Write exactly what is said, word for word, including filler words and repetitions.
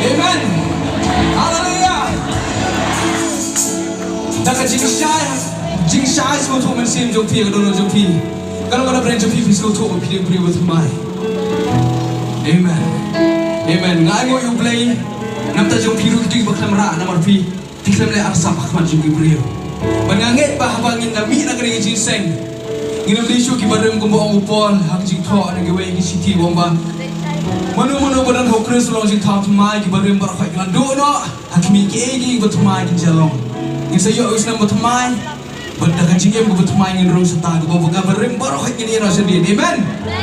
Amen. Hallelujah. Da ka jingshai, jingshai sngewthuh mynsiem jong phi, ka dohnud jong phi, ka long ka da bren jong phi, phi sngewthuh ba phi dei u briew ba thymmai. Amen. Amen. Nga ainguh ïa U Blei namar jong phi ruh, ki dei ba khlem rah namar phi. Phi khlem leh arsap ha khmat jong ki briew. Bad nga ngeit ba haba ngin da mih na kane ka jingïaseng, ngin ym leit shuh ki barim kumba ong u Paul ha ka jingthoh na kiwei ki shithi, u ong ba mano mano ba don ha U Khrist u long jingthaw thymmai, ki barim baroh khoit ki la duh noh, ha khmih kiei kiei ba thymmai kin ïa long. Ngin sa ïoh ïa u snam ba thymmai, bad da ka jingim kaba thymmai ngin rung sha ta, kaba ka barim baroh khoit ngin ïa noh shadien. Amen.